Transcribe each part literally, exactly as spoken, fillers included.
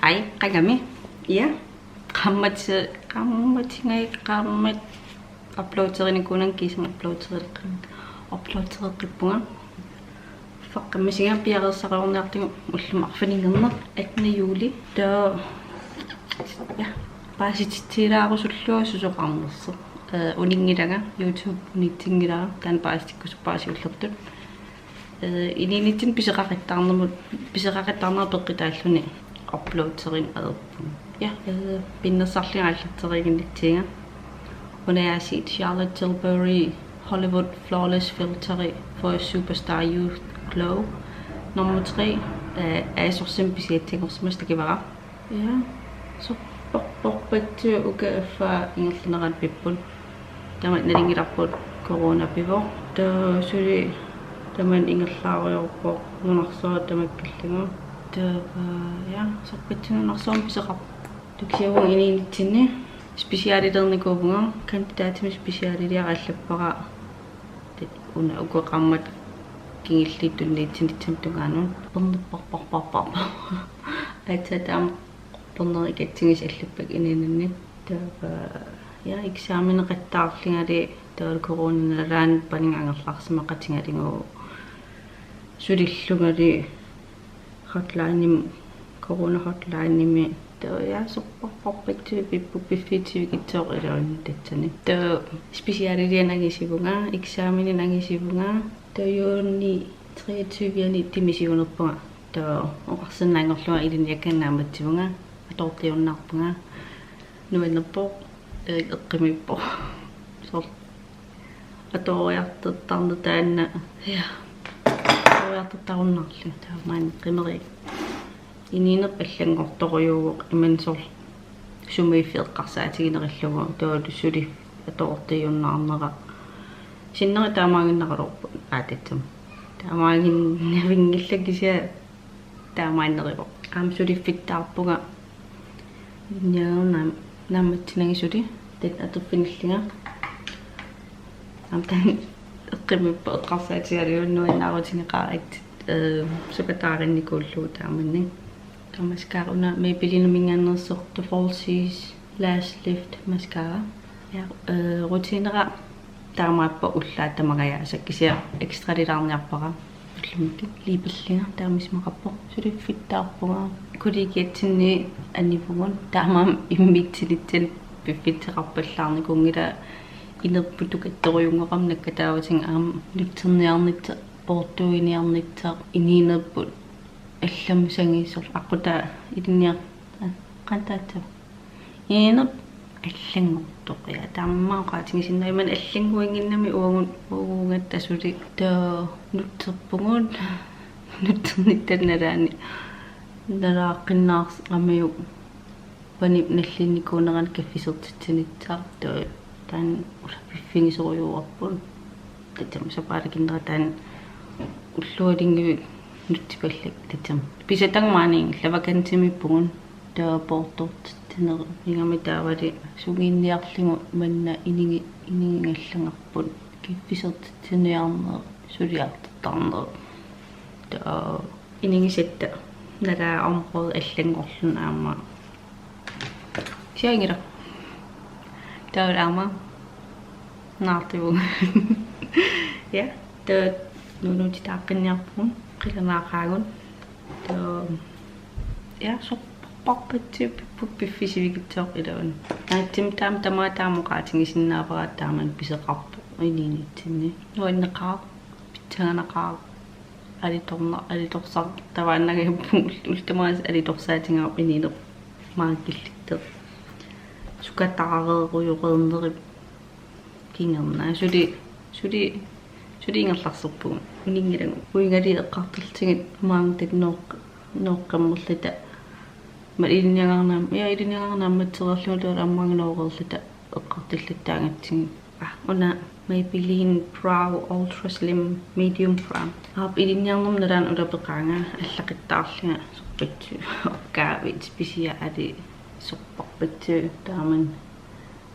Ai, qangami. Ja. Qaammat, qaammatingai, qaammat uploaderinikuunanga kiisami uploadereqqi-, uploadereqqippunga. Faqqammisinga piareersariorniartigu ullumi arfininngorneq attende juli. Taava, ja, paasititsiilaarusullunga susoqarnersoq. Eh, uninngilanga, YouTube unitsinngilara, taanna paasitikkusuppunga siullertut. Eh, inuunitsinni piseqaqattaarnermut, piseqaqattaarnera peqqutaalluni uploaderineq ajorpunga. Ja, eh, pinnersarlunga aallarteriiginnitsinga. Una aasiit Charlotte Tilbury Hollywood Flawless Filteri for a Superstar Youth Glow. Nummer tre, eh, ASOS-imi pisiassanngorsimasut takivara. Ja, sorpassuarpassuit uku affaa ingerlaneranni pipput. Tamanna nalunngilarput corona pivoq. Taava suli tamanna ingerlaarujoorpoq nunarsuaq tamakkerlugu. Taava, ja, sorpassuarpassuit nunarsuarmi piseqarput. Taava kisianni uanga inuunitsinni specialilernikuuvunga, kandidatimik specialiliara allappara. Taava una uku qaammat kingulliit tunniussinissami tungaanut. Pernerparparparpar. Aatsaat taama pernerit katsigisut allappakka inuuninni. Taava, ja, eksameneqattaarlungalu, taava corona nalaani paninnga angerlarsimaqatigalugu sulillungalu hotline-imi, corona hotline-imi. Taava, ja, sorpassuarpassuit pipput, piffissaq sivikitsoq iluani tassani. Taava specialilianut angisivunga, eksameninut angisivunga. Taava juuni treogtyve-ani timisiunerpunga. Taava oqarsinnaanngorlunga ilinniakkannik naammassivunga, atoortuunnaarpunga. Nuannerpoq, eh, eqqumiippoq. Soorlu atooriartortarneq taanna. Ja. Atooriartortarunnaarlunga taava maani qimeri. Inuunerput allanngortorujuuvoq imannak soorlu sumiiffiit eqqarsaatiginerillugu, taavalu suliffik atoortuunnaarnera. Sinneri taamaaginnaraluarput aatatsam. Taamaaginnavinngillat kisianni taamaanneruvoq. Aamma suliffittaarpunga. Ilinniagara naam-, naammassinanga suli. Taanna atorfinillunga. Aamma taanna eqqumiippoq eqqarsaatigalugu nuannaarutigeqaara, eh, sukataarinnikuullugu taamannak. Taava mascara una Maybellineminngaanneersoq The Falsies Lash Lift Mascara. Ja, eh, rutinera taamaappoq ullaaq tamangajaasa kisianni ekstralilaarniarpara. Ullumikkut liipillunga taama isumaqarpoq. Suliffittaarpunga. Kollegiatsinni anivugut taamaammat immiussinissannut piffissaqarpallaarnikuunngilaq, inerput tukattorujunngoramik nakkataavatigut aamma nutserniarnissaq, poortuiniarnissaq, inuunerput allamut sangiisoq aqqutaa ilinniar-, aa, qantaatsa. Inuunerput allanngortoq, ja, taama oqaatigisinnaavat, imannak allannguinnginnami uagut, uaguugatta suli. Taava nutserpugut, nutsernissap nalaani nalaaqqinnaaramiuk panip nallinnikuunerani kaffisortitsinissaq, taava taanna ulapiffigisorujuuarput. Tassami sapaatip akunnera taanna ullualunnguit nutsipallakka tassami. Pisatagaq maaniinngillat, Vacantimiippugut. Taava poortortitsineq, igami taavali sungiunniarlugu manna inigi-, inigigallarput kaffisortitsiniarneq, suliartortarneq. Taava inigisatta nalaat område allanngorluni aamma. Siangila. Taava aamma naartuvugut. Ja, taava nuunuutitaaqqinniarpugut, qilanaaqaagut. Taava, ja, sorpassuarpassuit pipput, piffissaq sivikitsoq iluani. Naatsumik taama tamaat taama oqaatigisinnaavara, taamani piseqarpoq inuunitsinni. Nuanneqaaq, pissanganaqaaq. Alitorna-, alitorsar-, tavaannagajappugut ul-, ullut tamaasa alitorsaatigaarput inuuneq maani killittoq. Sukataareerujoreernerup kingorna. Suli, suli, suli ingerlarserpugut. Uninngilagut. Uingali eqqartorlutigit maani taanna nooq-, nooqqammerluta. Aamma ilinniagara naam-, ja, ilinniagara naammassereerlugu taavalu aamma nooreerluta eqqartullattaagatsigu. Aa, una Maybelline Brow Ultra Slim Medium Brown. Aap, ilinniarnermut nalaani ulapeqaanga, allaqittaarlunga sorpassuit. Opgavit speciali sorpassuit taamani.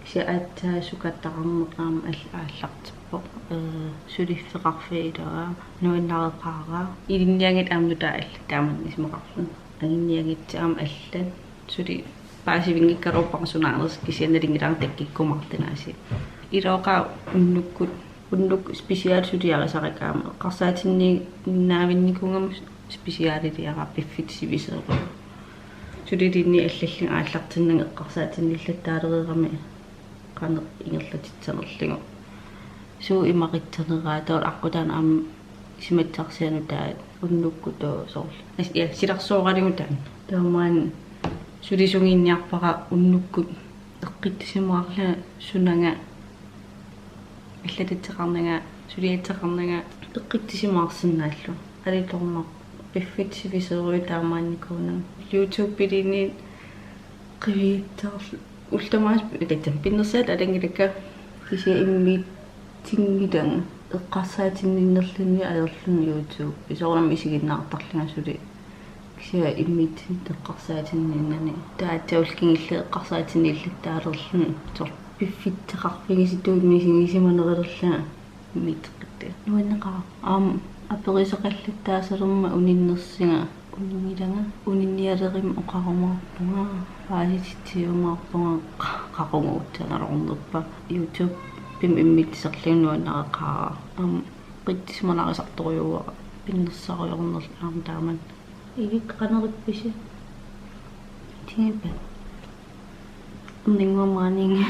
Kisianni aatsaat sukataarneq aamma al-, aallartippoq. Eh, suliffeqarfiup ilaa, nuannareqaara. Ilinniagit aamma nutaat allat taamani isumaqarluni. Anguniagassi aamma allat. Suli paasivinngikkaluarpara sunaanersoq kisianni nalunngilara takkukkumaartunik aasiit. Ilooqa unnukkut, unnukkut special suliarisarikka aamma. Eqqarsaatinniinnaavinnikuugama specialiliara piffissaq sivisoorujussuuvoq. Suliluunniit allallunga aallartinnanga eqqarsaatinnilluttaalereerami qanoq ingerlatissanerlugu. Suut imaqutissaqarput taava aqqutaani aamma isumassarsianut taava unnukkut taava soorlu. As-, ja, silarsuaralugu taanna. Taava maani sulisunnginniarpara unnukkut eqqissisimaarlunga sunanga allatasseqarnanga, suliasseqarnanga eqqissisimaarsinnaallugu. Alitornaq piffissaq sivisoorujussuuvoq taamaannikuunanga. YouTube-iliinniit qiviatsiarlu ullut tamaasa tassami pinnersaatit alanngilakka kisianni immiussinngilanga eqqarsaatinninnerlunni ajorlunga YouTube. Soorunami isiginnaartarlunga suli. Kisianni immiussineq eqqarsaatinninnani. Taava aatsaat ullut kingulliit eqqarsaatinnilluttaalerlunga. Soorlu piffissaqarfigisutut misigisimanerulerlunga. Immiuteqqittaa. Nuanneqaaq. Aamma aperisoqallattaasalermat uninnersunga. Uninngilanga. Uninnialerama oqarumaarpunga. Paasititsiumaarpunga. Qa-, qaqugutsanarornerpa. YouTube-imi immiussisarlunga nuannareqaara. Aamma eqqissisimalaarisartorujuuara. Pinnersarujoornerlu aamma taamani. Ilikka qanoq ippisi? Tingipa. Erninnguaq maaniinnga.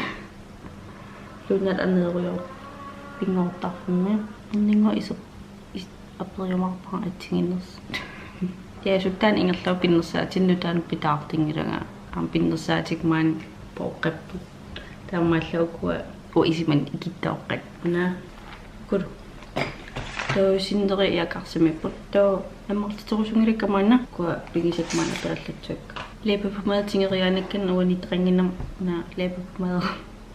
Luunnaat aneerujoorpoq pinngortarfimmi. Erninnguaq iser-, is-, aperiumaarpara assigiinnersoq. Ja, suttaan ingerlavoq pinnersaatinnut taanna pitaartinngilanga. Aamma pinnersaatigut maani pooqqapput. Taamaallaat ukua uanga isumanni ikittoqqat. Una. Kulu. Taava sinneri ja karsimiipput. Taava ammartiterusunngilakka maanna. Ukua pigisakka maanna peerlatsuk. Læbepomade tingeriaanakkan uaniittoqannginnama una læbepomade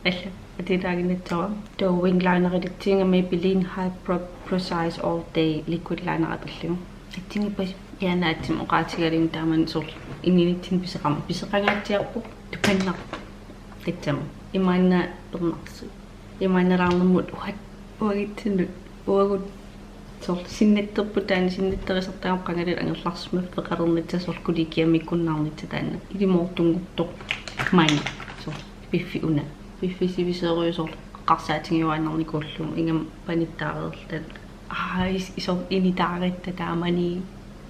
alla atitaaginnatsara. Taava wing linerititsinga Maybelline Hyper Precise All Day Liquid Liner atorlugu. Atsinngippat ja naatsumik oqaatigalugu taamani soorlu inuunitsinni pisoqarmat. Pisoqangaatsiarpoq tupannar. Tassami. Imaanna pernarsi. Imaannalaarnermut uat uagutsinnut uagut soorlu sinnattorput taanna sinnattorisartagara qangali angerlarsimaffigeqalernissaa soorlu kollegiamiikkunnaarnissaa taanna. Ilimoortunngortoq maanna. Soorlu piffissaq una. Piffissaq sivisoorujussuuvoq soorlu eqqarsaatigiuaannarnikuullugu ingammik panittaareerluta. Aa, is-, isoq initaaratta taamani,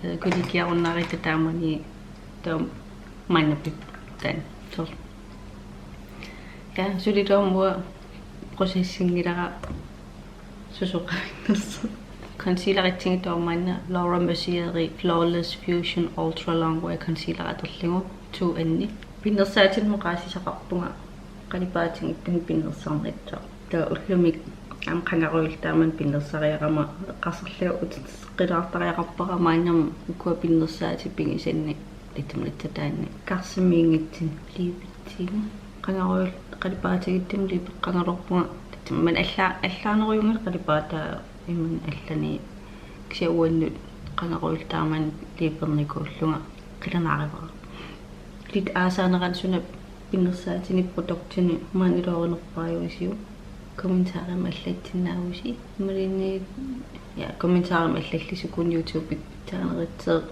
eh, kollegiarunnaaratta taamani, taava maanna pip-, taanna, soorlu. Ja, suli taava uanga processinngilara susoqavinnersoq. Concealeritsinga taava maanna Laura Mercier Flawless Fusion Ultra Longwear Concealer atorlugu two N-i. Pinnersaatinnut oqaasisaqarpunga qalipaatigut pinnersarnissaat. Taava ullumi aamma qangarujulluni taamani pinnersariaqarama eqqarsarlunga uteqqilaartariaqarpara maannamut ukua pinnersaatit pigisanni tassami taanna karsimiinngitsunik liipitsigu. Qangarujul-, qalipaatigut taama liipeqqagaluarpunga tassami alla-, allaanerujunngilaq qalipaataa imannak allani kisianni uannut qangarujulluni taamani liipernikuullunga qilanaarivara. Lit aasaanerani suna pinnersaatinik produktinik maani iluarinerpaajuisiuk. Kommentarimi allassinnaavusi. Imaluunniit, ja, kommentarimi allallusi uku YouTube-ikkut pitsaaneritseq,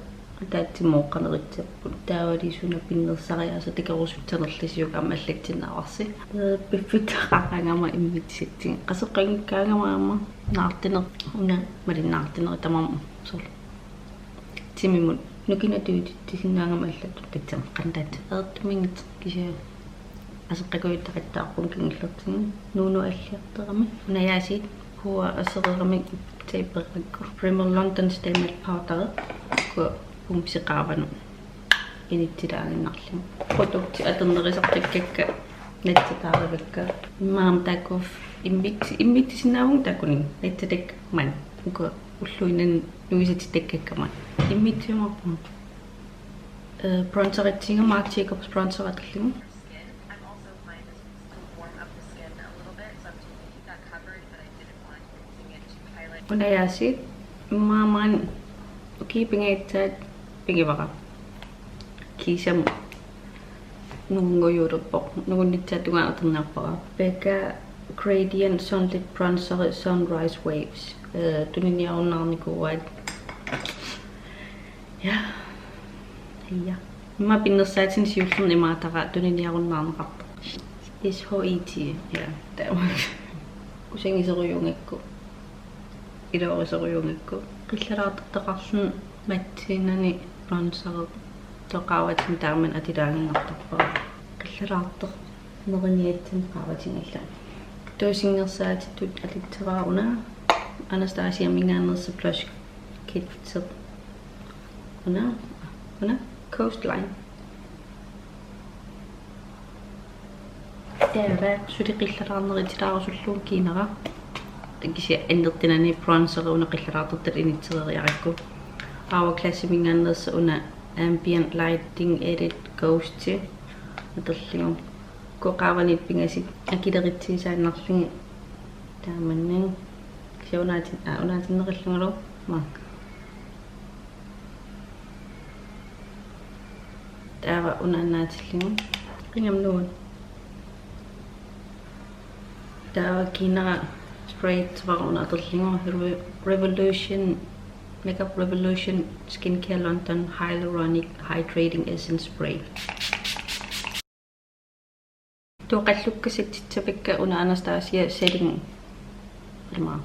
ataatsimoorneritseq. Taavali suna pinnersariaaseq takorusussanerlusiuk aamma allassinnaavarsi. Ee, piffissaqaraangama immiussissatsinnga. Qasoqqanngikkaangama aamma naartuneq una malinnaartuneq tamarmi soorlu. Timimut nukinatuutitsisinnaagama allatut tassami qantaat. Eqqumiinngitsoq kisianni aseqqakujuttaqattaarpunga kingullertigut. Nuunu alliartorami. Unajaasiit puua asereeramik tapeerakku. Rimmel London Stay Matte Powder. Ukua pumsi qaavanut initsilaaginnarlugu. Produkti atornerisartakkakka nassataarivakka. Immaqa taakku immiut-, immiussisinnaavunga taakkununnga. Nassatakka maani. Ukua ulluinnarni nuisatittakkakka maani. Immiussiumaarpunga. Eh, bronzeritsinga Marc Jacobs bronzer atorlugu. Unajaasiit immaqa maani ukiut pingajattaat pigivara. Kiisami nungujuulerpoq, nungunnissaa tungaanut atorniarpara. Becca Gradient Sunlit Bronzer Sunrise Waves. Eh, tuniniarunnaarnikuuaat. Ja. Ja. Immaqa pinnersaatinut siullerni imaattoq tuniniarunnaarneqarpoq. S H I T, ja. Taama. Kusagisorujuugakku. Iluarisorujuugakku. Qillalaartortaqarluni matsiinani bronzeri. Toqaavatin taaman atulaaginnartarpara. Qillalaartorneriniatsinnut qaavatigallarluni. Tuusinngersaatitut atussavara una Anastasiaminngaanneersoq blush kit. Una, una Coastline. Taava suli qillalaarneritilaarusuttuuvoq kiinara. Kisianni annertunerani bronzeri una qillalaartortut inissereeriarakku. Hourglassiminngaanneersoq una Ambient Lighting Edit Ghost atorlugu. Uku qaavanit pingasut akileritsiisaannarlugit taamannak. Kisianni unaatin-, aa, unaatinneqarlungalu. Maa. Taava unaannaatillugu. Qingam nuun. Taava kiinara sprayissavara una atorlugu Re-, Revolution, Makeup Revolution Skincare London Hyaluronic Hydrating Essence Spray. Taava qallukka settissavakka una Anastasia Setting, ilma,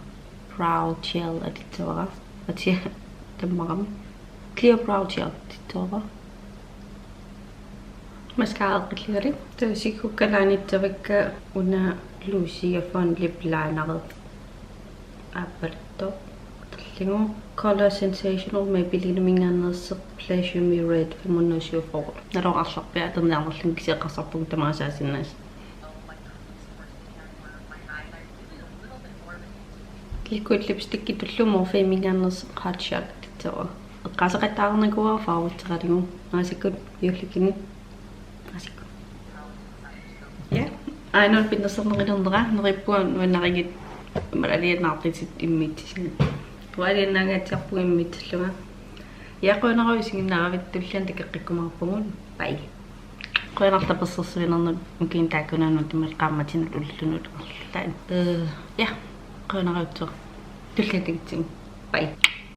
Brow Gel atussavara. Atia tammarami. Clear Brow Gel atussavara. Mascara eqqillugalik. Taava siggukka laanitsavakka una Lucia Fun Lip Liner. Aappaluttoq atorlugu. Color Sensational Maybellineminngaanneersoq Pleasure Me Red femhundrede syvogfyrre. Naluara arlarpia atorniarnerlunga kisianni eqqarsarpunga tamaasa sinnaas. Liquid lipstick tullu Morpheminngaanneersoq Hot Shot atussavara. Eqqaaseqattaarnikuuara favoritseqalugu. Maassakkut juullikkut. Maassakkut. Ja. Aajuna pinnersarneqalernera, neriuppunga nuannarigit, imaluunniit naartutit immiussisigit. Uanga alianaangaatsiarpunga immiussillunga. Ja, qujanaq isiginnaaravit, tulliani takoqqikkumaarpugut. Bye. Qujanaq tapersersuinernut, ukiuni taakkunani imaluunniit qaammatinut ullunut arlaat. Øh, ja, qujanarujussuaq. Tulliani takutsigu. Bye.